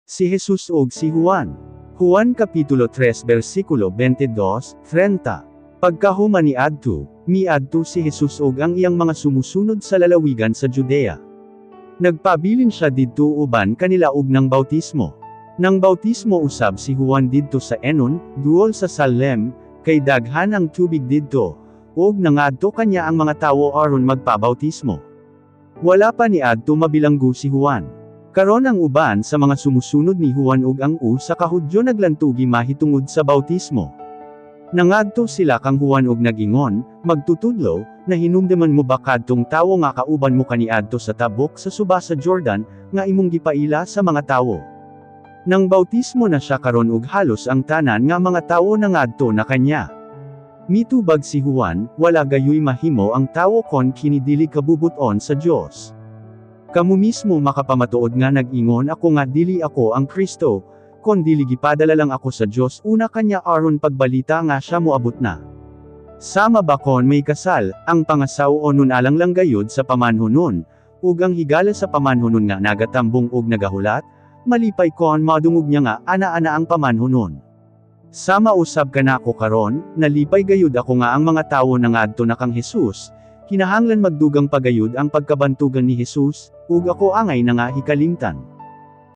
Si Jesus ug si Juan. Juan Kapitulo 3 versikulo 22, 30. Pagkahuman niadto, miadto si Jesus ug ang iyang mga sumusunod sa lalawigan sa Judea. Nagpabilin siya didto uban kanila ug nang bautismo. Nang bautismo usab si Juan didto sa Enon, duol sa Salem, kay daghan ang tubig didto, ug nangadto kanya ang mga tawo aron magpabautismo. Wala pa niadto mabilanggo si Juan. Karon ang uban sa mga sumusunod ni Juan ug ang usa ka Hudyo naglantugi mahitungod sa bautismo. Nangadto sila kang Juan ug nagingon, "Magtutudlo, nahinumduman mo ba kadtong tawo nga kauban mo kaniadto sa tabok sa suba sa Jordan, nga imong gipaila sa mga tawo? Nang bautismo na siya karon ug halos ang tanan nga mga tawo nangadto na kanya." Mitubag si Juan, "Wala gayoy mahimo ang tawo kon kini dili kabubuton sa Dios. Kamo mismo makapamatuod nga nag-ingon ako nga dili ako ang Kristo, kon dili gipadala lang ako sa Dios una kanya aron pagbalita nga siya moabot na. Sama ba kon may kasal, ang pangasaw-onon alang lang gayud sa pamanhonon, ug ang higala sa pamanhonon nga nagatambong ug nagahulat, malipay kon madungog niya nga ana-ana ang pamanhonon. Sama usab kanako karon, nalipay gayud ako nga ang mga tawo nangadto na kang Jesus. Kinahanglan magdugang pa gayud ang pagkabantugan ni Jesus, ug ako angay na nga hikalimtan."